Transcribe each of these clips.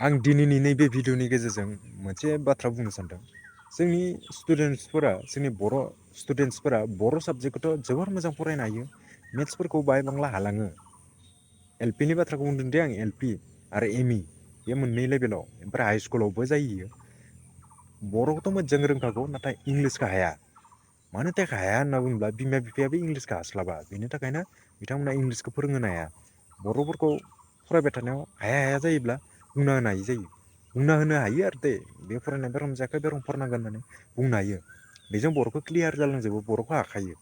आं दिनैनि नैबे भिडिअनि गेजेरजों मोनसे बाथ्रा बुंनो सानदों। जोंनि स्टुडेन्टसफोरा जोंनि बर' स्टुडेन्टसफोरा बर' साबजेक्टखौथ' जोबोर मोजां फरायनो हायो। मेथ्सफोरखौ बाहाय बांला हालाङो। एल पि नि बाथ्राखौ बुंदों दे आं एल पि आरो एम इ बे मोननै लेभेलाव ओमफ्राय हाइ स्कुलावबो जायो। बर'खौथ' मोजां रोंखागौ नाथाय इंलिसखौ हाया। मानो थाखाय हाया होनना बुङोब्ला बिमा बिफायाबो इंलिसखौ हास्लाबा बेनि थाखायनो बिथांमोना इंलिसखौ फोरोंहोनो हाया। बर'फोरखौ फरायबाय थानायाव हाया हाया जायोब्ला बुंना होनो हायि जायो। बुंना होनो हायो आरो दे बे फरायनाया बे रखम जायाखै बे रखम फरायनांगोन होननानै बुंनो हायो। बेजों बर'खौ क्लियार जालांजोबो बर'खौ हाखायो।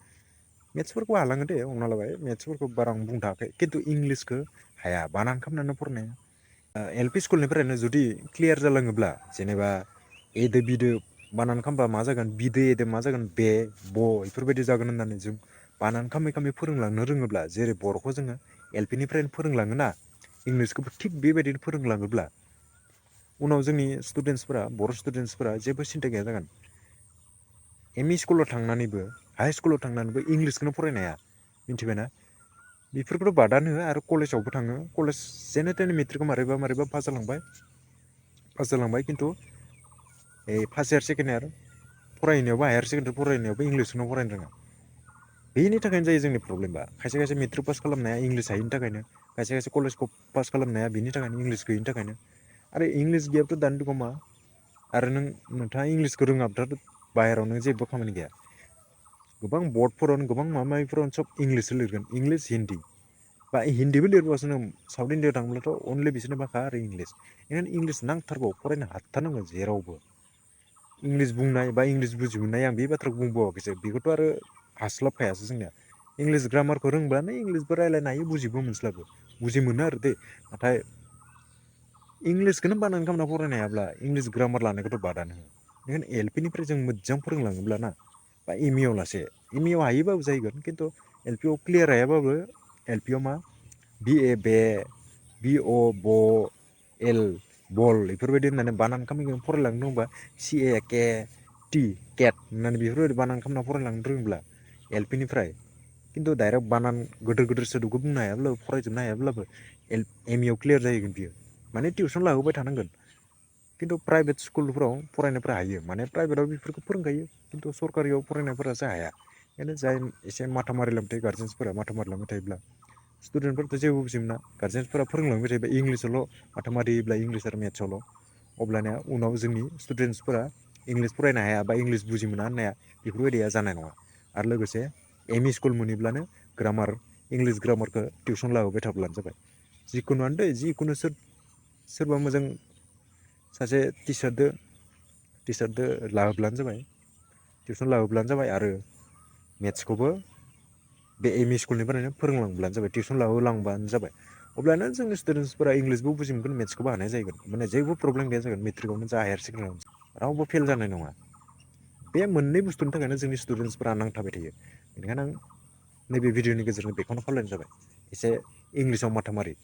मेथ्सफोरखौ हालाङो दे हमना लाबाय मेथ्सफोरखौ बारा आं बुंनो थाङाखै खिन्थु इंलिसखौ हाया बानान खालामनानै फरायनाया एल पि स्कुलनिफ्रायनो जुदि क्लियार जालाङोब्ला जेनेबा एदो बिदो बानान खालामबा मा जागोन बिदो एदो मा जागोन बे ब बेफोरबायदि जागोन होननानै जों बानान खामै खामै फोरोंलांनो रोङोब्ला जेरै बर'खौ जोङो एल पि निफ्रायनो फोरोंलाङोना इंलिसखौबो थिग बेबायदिनो फोरोंलाङोब्ला उनाव जोंनि स्टुडेन्टसफोरा बर' स्टुडेन्टसफोरा जेबो सिन्था गैया जागोन। एम इ स्कुलाव थांनानैबो हाइ स्कुलाव थांनानैबो इंलिसखौनो फरायनो हाया मिथिबायना। बेफोरखौथ' बादानो हो आरो कलेजावबो थाङो कलेज जेने थेने मेट्रिकखौ मारैबा पास जालांबाय खिन्थु फार्स्ट इयार सेकेण्ड इयार फरायनायावबो हायार सेकेण्डारि फरायनायावबो इंलिसखौनो फरायनो रोङा। बेनि थाखायनो जायो जोंनि प्रब्लेमा खायसे खायसे मेट्रिक पास खालामनाया इंलिस हायिनि थाखायनो खायसे खायसे कलेजखौ पास खालामनाया बिनि थाखायनो इंलिस गैयिनि थाखायनो आरो इंलिस गैयाबाथ' दानि जुगाव मा आरो नोंथाङा इंलिसखौ रोङाबाथ' बाहेरायाव नों जेबो खामानि गैया। गोबां बर्डफोरावनो गोबां माबा माबिफोरावनो सब इंलिससो लिरगोन इंलिस हिन्दी बा हिन्दीबो लिरबासो नों साउथ इण्डियाआव थांब्लाथ' अनलि बिसोरनो भाषा आरो इंलिस बेखायनो इंलिस नांथारगौ फरायनो हाथारनांगौ जेरावबो इंलिस बुंनाय बा इंलिस बुजि मोननाय आं बे बाथ्राखौ बुंबावाखैसो बेखौथ' आरो हास्लाबखायासो जोंनिया इंलिस ग्रामारखौ रोंब्लानो इंलिसबो रायज्लायनो हायो बुजिबो मोनस्लाबो बुजि मोनो आरो दै नाथाय इंलिसखौनो बानान खालामना फरायनो हायाब्ला इंलिस ग्रामार लानायखौथ' बादानो हो बेखायनो एल पि निफ्राय जों मोजां फोरोंलाङोब्लाना बा एम इ आव लासे एम इ आव हायोबाबो जाहैगोन खिन्थु एल पि आव क्लियार हायाबाबो एल पि आव मा बि ए बे बि अ ब एल बल बेफोरबायदि होननानै बानान खामो फरायलांनो रोंबा सि ए के टि केट होननानै बेफोरबायदि बानान खालामना फरायलांनो रोङोब्ला एल पि निफ्राय खिन्थु डाइरेक्ट बानान गोदोर गोदोर सोदोबखौ बुंनो हायाब्लाबो फरायजोबनो हायाब्लाबो एम इ आव क्लियार जाहैगोन बियो माने टिउसन लाहोबाय थानांगोन। खिन्थु प्राइभेट स्कुलफोराव फरायनायफ्रा हायो माने प्राइभेटाव बेफोरखौ फोरोंखायो। खिन्थु सरकारियाव फरायनायफोरासो हाया। बेखायनो जाय एसे माथा मारिलांबाय थायो गारजेन्सफोरा माथा मारिलांबाय थायोब्ला स्टुडेन्टफोरथ' जेबो बुजि मोना गारजेन्सफोरा फोरोंलांबाय थायोबा इंलिसावल' माथा मारियोब्ला इंलिस आरो मेथ्सआवल' अब्लानिया उनाव जोंनि स्टुडेन्टसफोरा इंलिस फरायनो हाया बा इंलिस बुजि मोना होननाया बेफोरबायदिया जानाय नङा आरो लोगोसे एम इ स्कुल मोनैब्लानो ग्रामार इंलिस ग्रामारखौ टिउसन लाबोबाय थाब्लानो जाबाय जिखुनुआनो दै जिखुनु सोरबा मोजां सासे टिचारदो लाबोब्लानो जाबाय टिउसन लाबोब्लानो जाबाय आरो मेथ्सखौबो बे एम इ स्कुलनिफ्रायनो फोरोंलांब्लानो जाबाय टिउसन लाबोलांबानो जाबाय अब्लानो जोंनि स्टुडेन्सफोरा इंलिसबो बुजि मोनगोन मेथ्सखौबो हानाय जाहैगोन माने जेबो प्रब्लेम गैया जागोन मेट्रिकआवनो जा हायार सेकेण्डारिआवनो जा रावबो फेल जानाय नङा बे मोननै बुस्थुनि थाखायनो जोंनि स्टुडेन्सफोरा नांथाबाय थायो बेनिखायनो आं नैबे भिडिअनि गेजेरजों बेखौनो खावलायनाय जाबाय एसे इंलिसाव माथा मारि